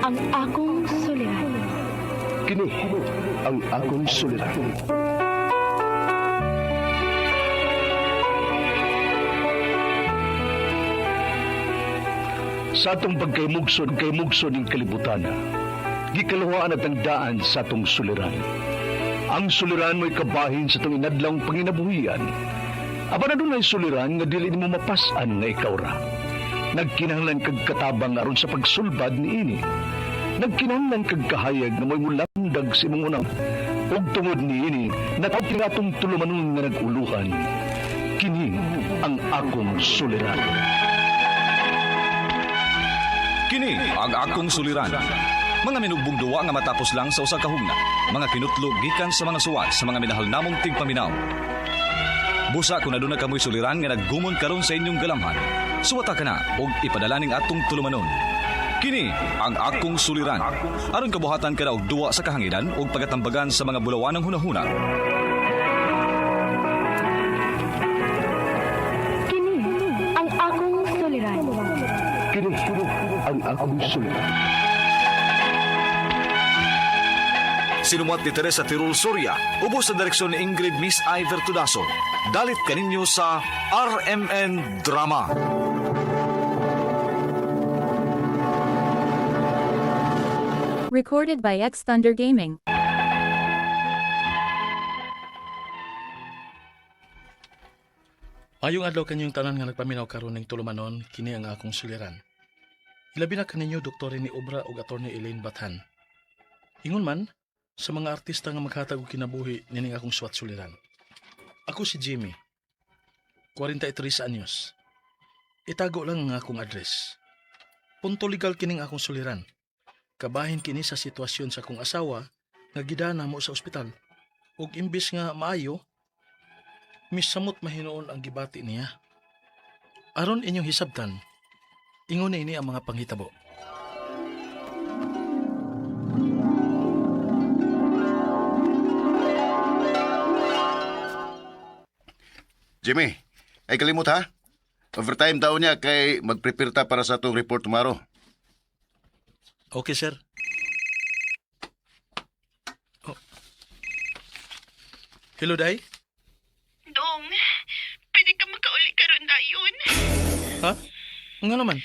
ang akong suliran. Kini ang akong suliran. Sa atong pagkaymugson, kaymugson ning kalibutan, gikaluhaan at ang daan sa atong suliran. Ang suliran mo'y kabahin sa atong inadlawng panginabuhian. Apan adunay suliran nga dili nimo mapas-an nga ikaw ra. Nagkinahanglan kag katabang aron sa pagsulbad niini. Nagkinahanglan kag kahayag nga mo'y mulamdag sa imong unang. Ug tungod niini, natawag nga atong tulumanon nga nag-uluhan. Kini ang akong suliran. Kini ang akong suliran. Mga minugbong duwa nga matapos lang sa usa ka hugna. Mga kinutlo gikan sa mga suwat sa mga minahal namong tigpaminaw. Busa kung aduna kamoy suliran nga naggumon karon sa inyong galamhan. Suwata ka na og ipadala ning atong tulumanon. Kini ang akong suliran. Aron kabuhatan ka na og duwa sa kahanginan ug pagatambagan sa mga bulawanang hunahuna. Kini ang akong suliran. Kini ang akong suliran. Sinumat ni Teresa Tirul Soria, ubos sa direksyon ni Ingrid Miss Iver Tudaso. Dalit kaninyo sa RMN Drama. Recorded by X Thunder Gaming. Ayong adlaw kanyong tanan nga nagpaminaw karon ning tulumanon, kini ang akong suliran. Ilabi na kaninyo Dr. ni Obra ug Attorney Elaine Bathan. Ingon man sa mga artista nga maghatag og kinabuhi nining akong suwat suliran. Ako si Jimmy. 43 anyos. Itago lang ang akong address. Punto legal kining akong suliran. Kabahin kini sa sitwasyon sa akong asawa nga gidana mo sa ospital. Ug imbis nga maayo, misamot mahinuon ang gibati niya. Aron inyong hisabtan, ingon na ini ang mga panghitabo. Jimmy, ay kalimot ha. Overtime daw niya kay mag-prepare ta para sa atong report tomorrow. Okay, sir. Oh. Hello, Day? Dong, pwede ka makauli karon dayon. Ha? Nga naman.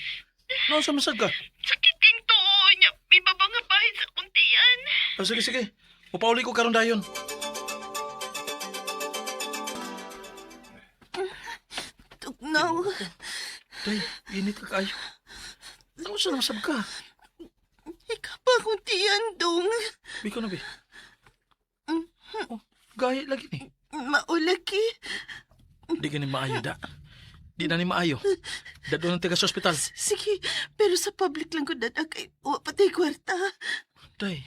Noon sa masag ka? Sakit king tuo niya. May baba nga bahin sa kuntian. Ah, sige, sige. Upauli ko karon dayon. Tugnaw. Day, init ka kayo. Noon sa masag ka? Ikaw pa kuntian, Dong. Biko na, be. Oh, gahi lagi ni. Maulaki. Di ka ni maayo, da. Di na ni maayo. Dadon ang taga sa ospital. Sige, pero sa public lang ko dada kay wa patay kwarta. Day.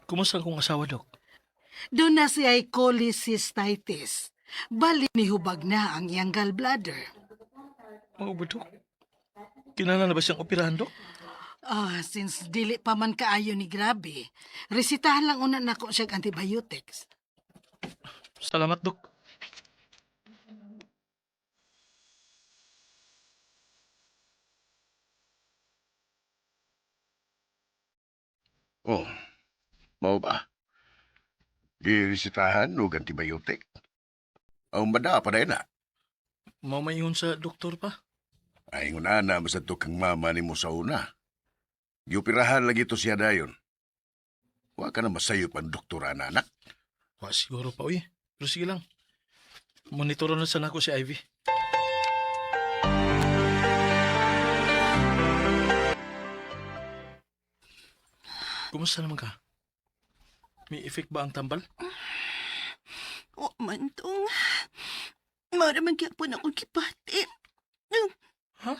Kumusta ang kong asawa, Dok? Doon na siya ay cholecystitis. Bali ni hubag na ang iyang gallbladder. Mga ba, Dok? Kinahanglan na ba siyang operahan, Dok? Ah, since dili pa man kaayo ni grabe, resitahan lang una nako siya antibiotics. Salamat, Dok. Oh, mao ba? Giresitahan og antibiotic. Ang bada pa na. Mamaingon sa doktor pa. Ay nguna na basta to kang mama nimo sa una. Gioperahan lagi to siya dayon. Wa ka na masayop ang doktora na anak. Wa siguro pa, uy. Pero sige lang. Monitoro na sana ako si Ivy. Kumusta naman ka? May effect ba ang tambal? Wa man, Dong. Mara man gyapon akong gibati. Ha?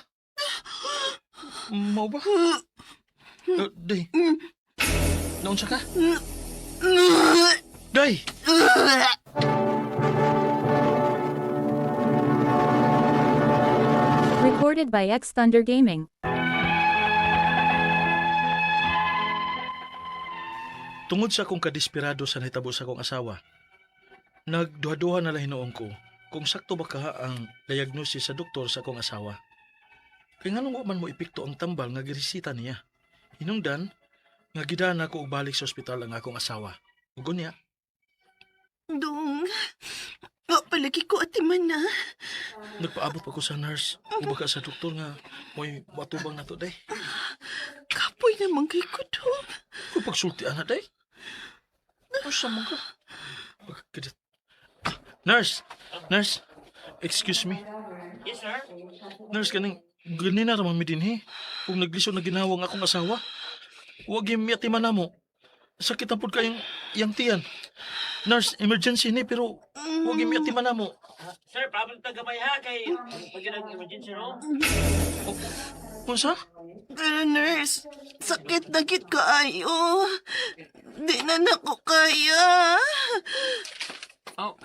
Mao ba? Day. Naunsa ka? Day! Recorded by X Thunder Gaming. Tungod sa akong kadesperado sa nahitabo sa akong asawa, nagduha-duha na lang hinuon ko kung sakto ba kaha ang diagnosis sa doktor sa akong asawa. Kay nganong wa man mo epekto ang tambal nga giresita niya. Hinungdan, nga gidana ko og balik sa ospital ang akong asawa. Ug unya, Dong, wa palagi ko atiman na. nagpaabot pa ko sa nurse o baka sa doktor nga mo'y matubang nato day. Kapoy naman kay ko, Dong. Kung pagsulti ana day. Asa man ka? Pagkadit. Ah, nurse! Nurse! Excuse me. Yes, sir. Nurse, kaning ganina ra man mi dinhi. Kung naglisod na ginawa ang akong asawa, wag yung miyatiman na mo. Sakit ang pud kayong iyang tiyan. Nurse, emergency ni pero wag yung miyatiman na mo. Sir, paabot ta gamay ha kay pag emergency room. Unsa? Pero nurse, sakit na gid kaayo. Di na nako kaya. Oh.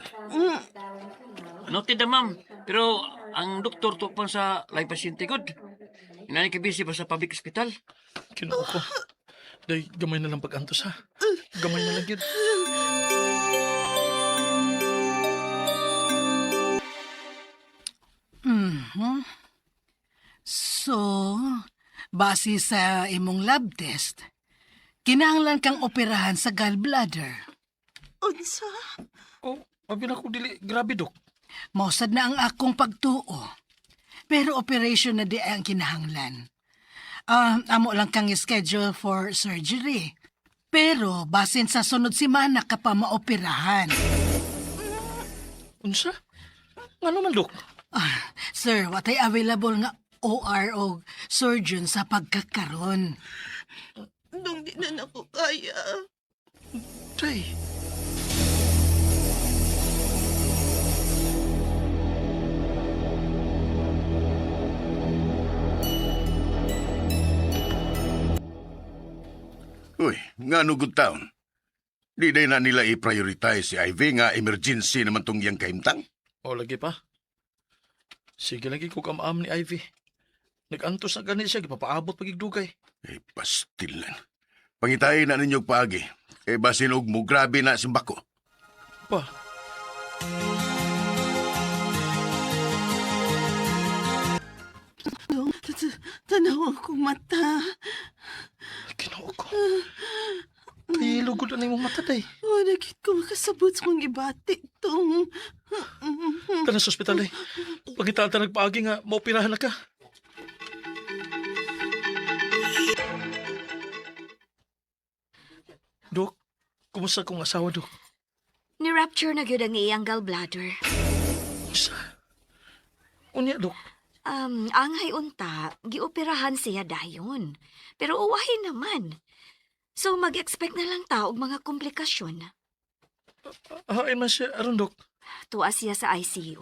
Noted na, ma'am. Pero ang doktor tukpan sa laing pasyente gud. Inani ka busy ba sa public hospital? Kinuo ko. Day, gamay na lang pag-antos ha. Gamay na lang yun. Mhm. So, base sa imong lab test, kinahanglan kang operahan sa gallbladder. Unsa? Oh, abi na ko dili. Grabe, dok. Mausad na ang akong pagtuo. Pero operation na di ay ang kinahanglan. Ah, amo lang kang schedule for surgery. Pero basin sa sunod semana ka pa maoperahan. Unsa? Ngano man, dok? Ah, sir, watay available nga OR o surgeon sa pagkakaron. Dong, di na nako kaya. Day. Uy, nga no good town. Di day na nila i-prioritize si Ivy nga emergency naman tong iyang kahimtang. O, lagi pa. Sige lagi ko kamam ni Ivy. Nag-antos na gani siya, gipapaabot pagigdugay. Eh, pastilan. Pangitayin na ninyo paagi. Eh, basin og mo grabe na simbako. Pa, Dong, tanaw akong mata. Ginoo ko. Ay, lugod na imong mata, day. Wala gid ko makasabot sa kong gibati, Dong. Tara sa ospital, day. Pagkitaan ta nagpaagi nga, maoperahan na ka. Dok, kumusta kong asawa, Dok? Ni-rupture na gyud ang iyang gallbladder. Unsa? Unya, Dok. Angay unta, gioperahan siya dayon. Pero uwahin naman. So mag-expect na lang ta og mga komplikasyon. Hain man siya aron, Dok. Tuwa siya sa ICU.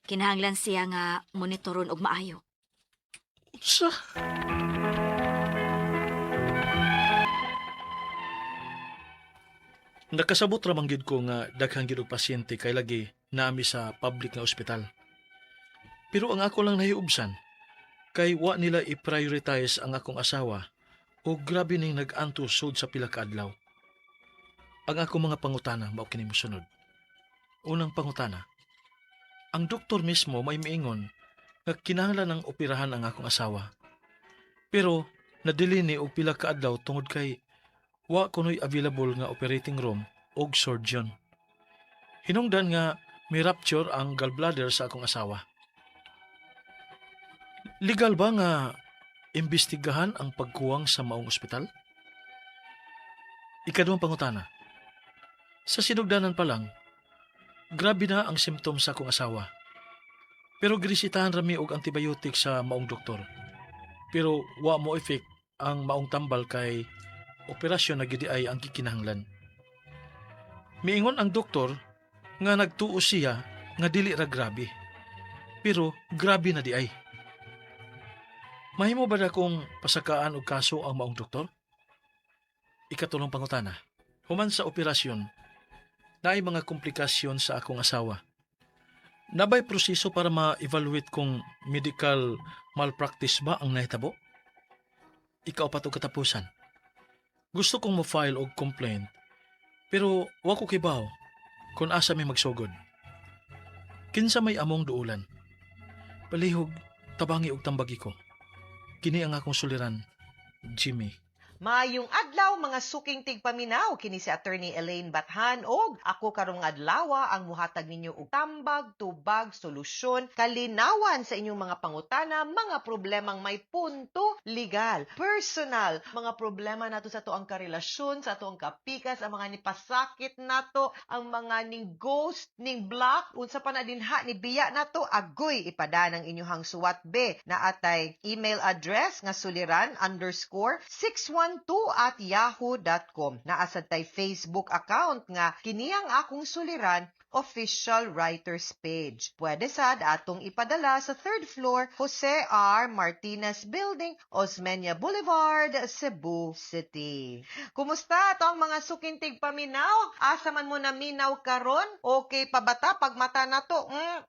Kinahanglan siya nga monitoron og maayo. Unsa? Nakasabot ra man gyud ko nga daghang gyud og pasyente kay lagi naami sa public nga ospital. Pero ang ako lang nahiubsan kay wa nila i-prioritize ang akong asawa o grabe ning nag-antos sud sa pila ka adlaw. Ang akong mga pangutana mao kini mosunod. Unang pangutana. Ang doktor mismo may miingon nga kinahanglan ng operahan ang akong asawa. Pero nadili ni og pila ka adlaw tungod kay wa kunoy available nga operating room og surgeon. Hinungdan nga may rupture ang gallbladder sa akong asawa. Legal ba nga imbestigahan ang pagkuwang sa maong ospital? Ikaduhang pangutana. Sa sinugdanan pa lang, grabe na ang symptoms sa akong asawa. Pero giresitahan rami og antibiotic sa maong doktor. Pero wa mo effect ang maong tambal kay operasyon na gidi ay ang gikinahanglan. Miingon ang doktor nga nagtuo siya nga dili ra grabe. Pero grabe na di ay. Mahimo ba na kung pasakaan og kaso ang maong doktor? Ikatulong pangutana. Human sa operasyon, naay mga komplikasyon sa akong asawa. Nabay proseso para ma-evaluate kung medical malpractice ba ang nahitabo? Ikaw pa katapusan. Gusto kong mo-file og complaint Pero wa ko kibaw kung asa mi magsugod. Kinsa may among duulan. Palihog, tabangi og tambagi ko. Kini ang akong suliran, Jimmy. Maayong adlaw, mga suking tigpaminaw, kini si Attorney Elaine Bathan og ako karong adlaw ang muhatag ninyo og tambag, tubag, solusyon, kalinawan sa inyong mga pangutana, mga problemang may punto legal, personal, mga problema nato sa atoang karelasyon, sa atoang kapikas, ang mga nipasakit nato, ang mga ning ghost, ning block, unsa pa na dinha ni biya nato, agoy ipadaan ang inyong suwat be na atay email address nga suliran_612@yahoo.com. Naa sad tay Facebook account nga kini ang akong suliran official writers page. Pwede sad atong ipadala sa third floor, Jose R. Martinez Building, Osmeña Boulevard, Cebu City. Kumusta ato ang mga suking tigpaminaw? Asa man mo na minaw karon? Okay pa ba ta pag mata na to?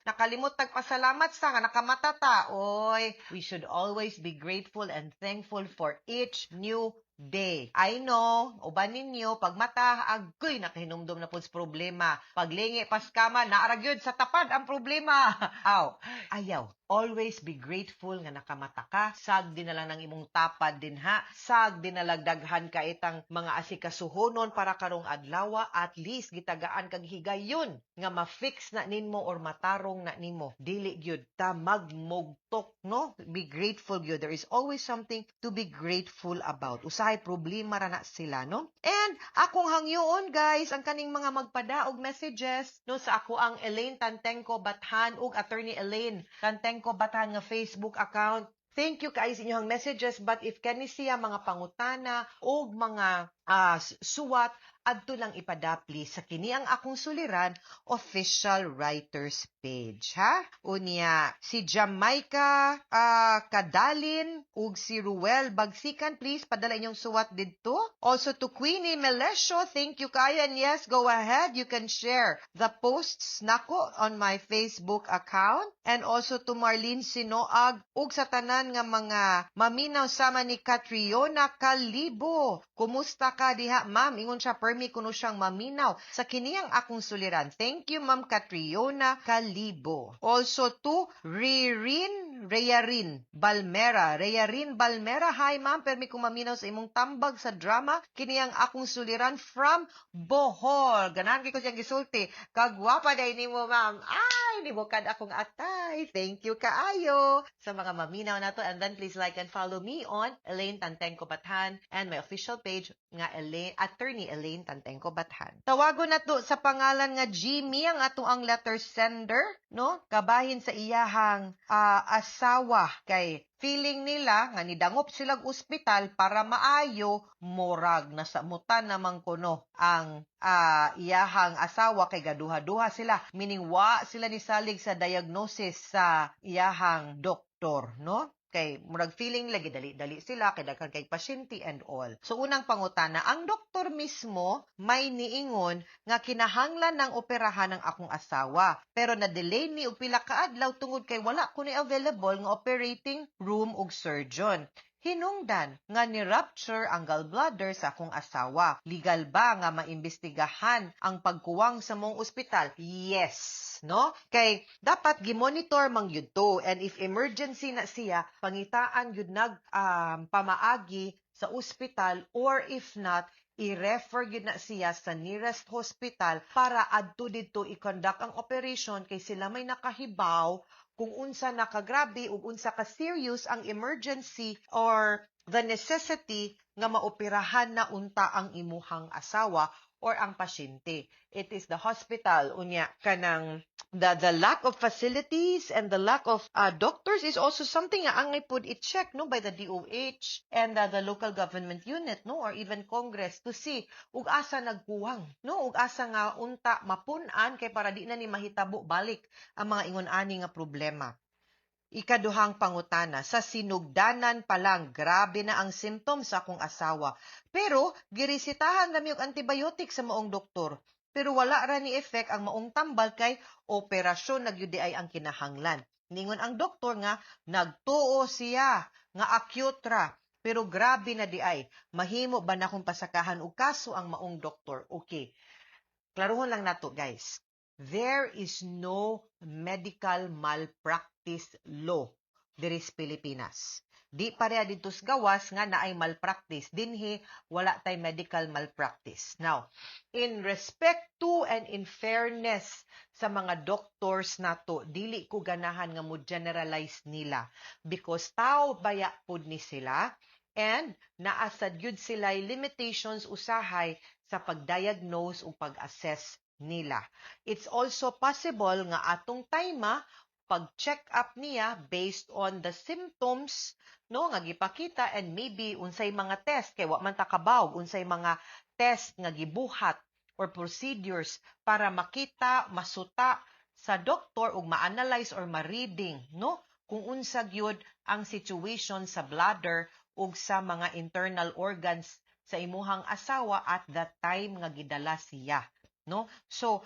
Nakalimot tagpasalamat sa nga nakamata ta. Oy, we should always be grateful and thankful for each new day. I know, uban ninyo, pag mata, agoy, nakahinumdum na po sa problema. Paglingi pas kama, naa ra gyud sa tapad ang problema. Aw, ayaw. Always be grateful nga nakamata ka. Sag din na lang ng imong tapad din ha. Sag din na lang daghan ka itang mga asikasuhonon para karong adlaw, at least gitagaan kag higayon nga ma-fix na nimo or matarong na nimo. Dili gyud ta magmugtok, no? Be grateful gyud. There is always something to be grateful about. Usahay problema ra na sila, no? And akong hangyoon, guys, ang kaning mga magpada og messages, no, sa ako ang Elaine Tantengco Bathan ug Attorney Elaine Tantengco Bathan nga Facebook account. Thank you kaayo sa inyong messages, but if kani siya mga pangutana og mga suwat, adto lang ipada please sa kini ang akong suliran official writers page, ha. Unya si Jamaica Kadalin ug si Ruel Bagsikan, please padala inyong suwat didto. Also to Queenie Melesio, thank you kaayo, and yes, go ahead, you can share the posts nako on my Facebook account. And also to Marlene Sinoag ug sa tanan nga mga maminaw sama ni Catriona Calibo. Kumusta ka diha, ma'am? Ingon siya permi kuno siyang maminaw sa kiniyang akong suliran. Thank you, Ma'am Catriona Calibo. Also to Ririn Reyarin Balmera. Reyarin Balmera, hi ma'am, permi kong maminaw sa imong tambag sa drama kiniyang akong suliran from Bohol. Ganahan kay ko siyang gisulti. Kagwapa day nimo, ma'am. Ay, nibukad akong atay. Thank you kaayo sa mga maminaw nato. And then please like and follow me on Elaine Tantengco Bathan and my official page nga Elaine, Attorney Elaine Tantengco Bathan. Tawagon na to sa pangalan nga Jimmy ang ato ang letter sender, no? Kabahin sa iyahang asawa kay feeling nila nga nidangop sila ospital para maayo, murag nasamutan naman kuno ang iyahang asawa kay gaduha-duha sila, meaning wa sila nisalig sa diagnosis sa iyahang doktor, no? Kay murag feeling lagi dali-dali sila kay daghan kay pasyente and all. So unang pangutana, ang doktor mismo may niingon nga kinahanglan ng operahan ang akong asawa. Pero na-delay ni og pila ka adlaw tungod kay wala ko ni available nga operating room ug surgeon. Hinungdan nga ni rupture ang gallbladder sa akong asawa. Legal ba nga maimbestigahan ang pagkuwang sa mong ospital? Yes, no? Kay dapat gimonitor man gyud to, and if emergency na siya, pangitaan gyud nag pamaagi sa ospital, or if not, i-refer gyud na siya sa nearest hospital para adto didto i-conduct ang operation kay sila may nakahibaw kung unsa na kagrabe ug unsa ka serious ang emergency or the necessity nga maoperahan na unta ang imuhang asawa or ang pasyente. It is the hospital. Unya kanang the lack of facilities and the lack of doctors is also something nga angay pud i-check, no, by the DOH and the local government unit, no, or even Congress to see ug asa nagkuwang, no, ug asa nga unta mapun-an kay para di na ni mahitabo balik ang mga ingon ani nga problema. Ikaduhang pangutana, sa sinugdanan pa lang, grabe na ang symptoms sa akong asawa. Pero giresetahan ra mi og antibiotic sa maong doktor. Pero wala ra ni effect ang maong tambal kay operasyon na gyud ay ang kinahanglan. Ningon ang doktor nga nagtuo siya nga acute ra. Pero grabe na diay. Mahimo ba na akong pasakahan og kaso ang maong doktor?" Okay. Klaruhon lang nato, guys. There is no medical malpractice law diri sa Pilipinas. Di pareha didto sa gawas nga naay malpractice. Dinhi wala tay medical malpractice. Now, in respect to and in fairness sa mga doctors nato, dili ko ganahan nga mo generalize nila because tao baya pud ni sila and naa sad gyud sila limitations usahay sa pag-diagnose o pag-assess nila. It's also possible nga atong time pag-check up niya based on the symptoms, no, nga gipakita and maybe unsay mga test, kay wa man ta kabaw unsay mga test nga gibuhat or procedures para makita, masuta sa doktor ug ma-analyze or ma-reading, no, kung unsa gyud ang situation sa bladder ug sa mga internal organs sa imuhang asawa at that time nga gidala siya, no? So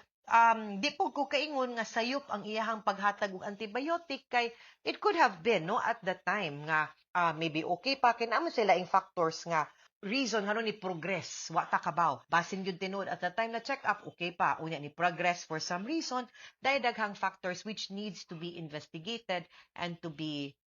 di po ko kaingon nga sayop ang iyahang paghatag og antibiotic kay it could have been, no, at that time nga maybe okay pa kay naa man sila ing factors nga reason ngano ni progress. Wa ta kabaw, basin gyud tinuod at the time na check up okay pa, unya ni progress for some reason dahil daghang factors which needs to be investigated and to be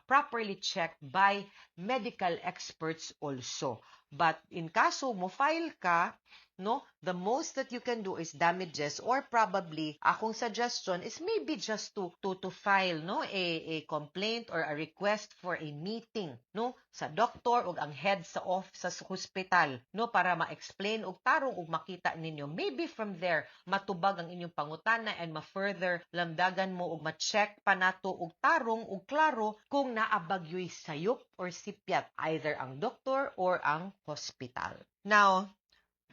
properly checked by medical experts also. But in kaso mo file ka, no, the most that you can do is damages or probably akong suggestion is maybe just to file, no, a complaint or a request for a meeting, no, sa doktor ug ang head sa off sa hospital, no, para ma-explain og tarong ug makita ninyo. Maybe from there matubag ang inyong pangutana and ma-further lamdagan mo ug ma-check pa nato og tarong ug klaro kung naa ba gyoy sayop or sipyat either ang doktor or ang hospital. Now,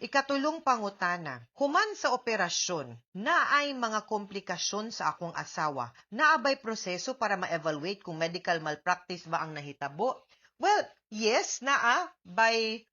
ikatulong pangutana, human sa operasyon, naay mga komplikasyon sa akong asawa. Naa bay proseso para ma-evaluate kung medical malpractice ba ang nahitabo? Well, yes, naa by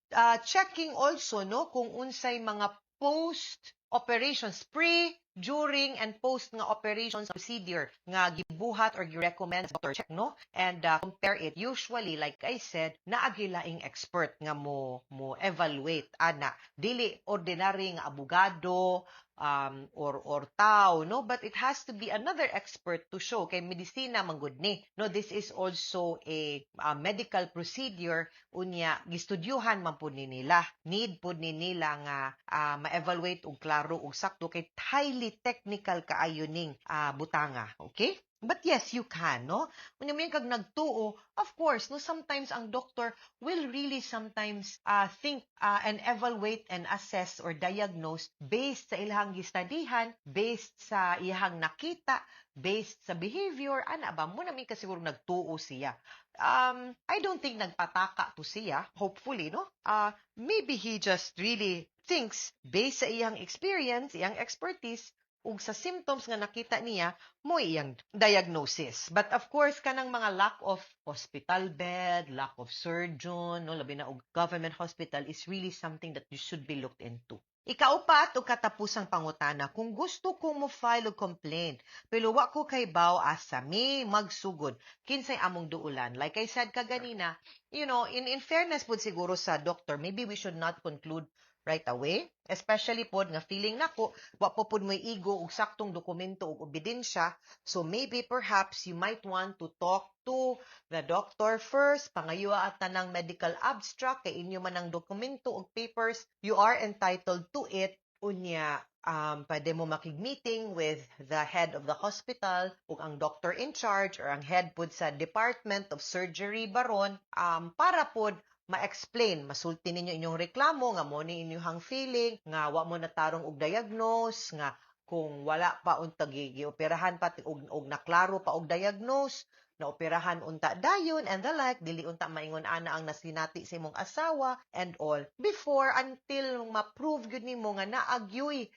checking also, no, kung unsay mga post operations, pre, during and post nga operations procedure nga gibuhat or gi-recommend sa doctor, check, no, and compare it. Usually, like I said, naa gyuy laing expert nga mo evaluate ana, dili ordinary nga abogado or tao, no, but it has to be another expert to show kay medisina man gud ni, no? This is also a medical procedure, unya gistudyuhan man pud ni nila. Need pud ni nila nga ma-evaluate og klaro ug sakto kay highly technical kaayo ning butanga, okay? But yes, you can, no? Unya may kag nagtuo, of course, no, sometimes ang doctor will really sometimes think and evaluate and assess or diagnose based sa ilahang gistudihan, based sa iyahang nakita, based sa behavior, ana ba mo na may kasiguro nagtuo siya. I don't think nagpataka to siya, hopefully, no? Maybe he just really thinks based sa iyang experience, iyang expertise, ug sa symptoms nga nakita niya mo iyang diagnosis. But of course, kanang mga lack of hospital bed, lack of surgeon, no, labi na og government hospital is really something that you should be looked into. Ikaupat ug katapusang pangutana, kung gusto kong mo file og complaint, pero wa ko kaybaw asa mi magsugod, kinsay among duulan? Like I said kaganina, in fairness pud siguro sa doctor, maybe we should not conclude right away. Especially pod nga feeling nako, wa po pod mo'y igo og saktong dokumento ug ebidensya. So maybe perhaps you might want to talk to the doctor first, pangayoa at tanang medical abstract kay inyo man ang dokumento ug papers, you are entitled to it. Unya, pwede mo makig-meeting with the head of the hospital ug ang doctor in charge or ang head pod sa department of surgery baron para pod ma-explain, masulti ninyo inyong reklamo nga mo ni inyong feeling nga wa mo natarong og diagnose, nga kung wala pa unta gioperahan pa og naklaro pa og diagnose, naoperahan unta dayon and the like, dili unta maingon ana ang nasinati sa imong asawa and all before until ma-prove gyud nimo nga naa gyoy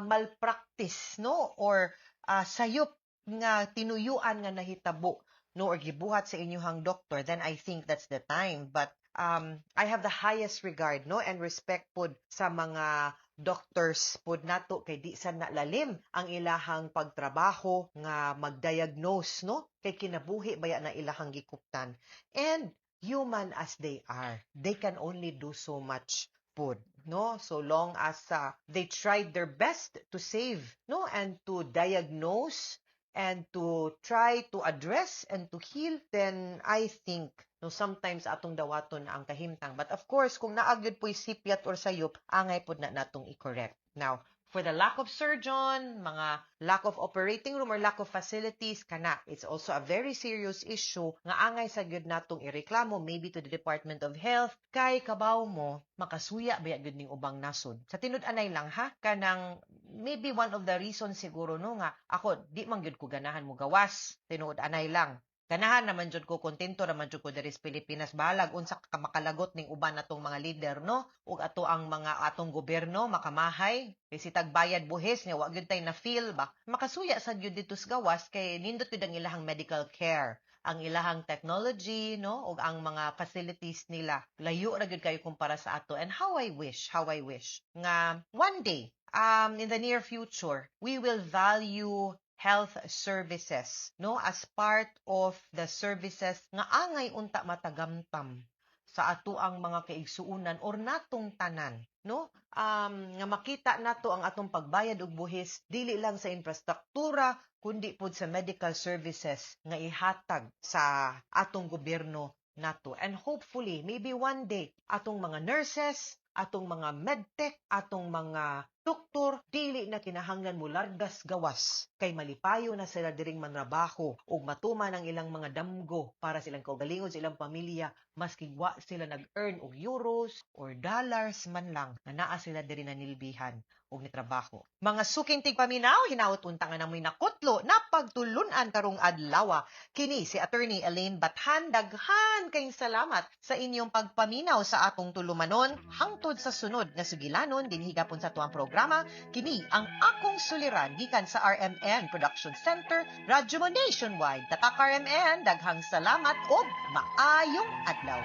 malpractice, no, or sayop nga tinuyuan nga nahitabo, no, or gibuhat sa inyong doctor. Then I think that's the time. But I have the highest regard, no, and respect pod sa mga doctors pod nato kay di sa nalalim ang ilahang pagtrabaho nga magdiagnose, no, kay kinabuhi baya na ilahang gikuptan and Human as they are, they can only do so much pud, no? So long as they tried their best to save, no, and to diagnose and to try to address and to heal, then I think, no, sometimes atong dawaton ang kahimtang. But of course, kung naa gyud po'y sipyat or sayop, angay pod na natong i-correct. Now, for the lack of surgeon, mga lack of operating room or lack of facilities, kana, it's also a very serious issue nga angay sa gyud natong ireklamo, maybe to the Department of Health, kay kabaw mo makasuya baya gyud ning ubang nasod. Sa tinud-anay lang ha, kanang maybe one of the reasons siguro, no, nga ako di man gyud ko ganahan mo gawas, tinuod-anay lang. Ganahan naman jud ko, kontento naman jud ko diri sa Pilipinas. Bahalag unsa ka makalagot ning uban natong mga leader, no, ug ato ang mga atong gobyerno makamahay kay sitag bayad buhis nga wa gyud tay na feel ba. Makasuya sa gyud dito sa gawas kay nindot gyud ang ilahang medical care, ang ilahang technology, no, ug ang mga facilities nila layo ra gyud kayo kumpara sa ato. And how I wish, how I wish nga one day, in the near future, we will value health services, no, as part of the services nga angay unta matagamtam sa ato ang mga kaigsuonan or natong tanan, no, nga makita nato ang atong pagbayad og buhis dili lang sa infrastruktura kundi pud sa medical services nga ihatag sa atong gobyerno nato. And hopefully, maybe one day, atong mga nurses, atong mga medtech, atong mga doktor dili na kinahanglan mo largas gawas kay malipayo na sila diring manrabaho ug matuman ang ilang mga damgo para silang kaugalingon, sa ilang pamilya, maski wa sila nag-earn og euros or dollars man lang, nga naa sila diri nanilbihan og nitrabaho. Mga suking tigpaminaw, hinaot unta nga namoy nakutlo na pagtulunan karong adlaw. Kini si Attorney Elaine Bathan, daghan kayong salamat sa inyong pagpaminaw sa atong tulumanon hangtod sa sunod nga sugilanon dinhi gapon sa tuang programa. Kini ang Akong Suliran gikan sa RMN Production Center, Radyo Mo Nationwide. Tatak RMN, daghang salamat ug maayong adlaw.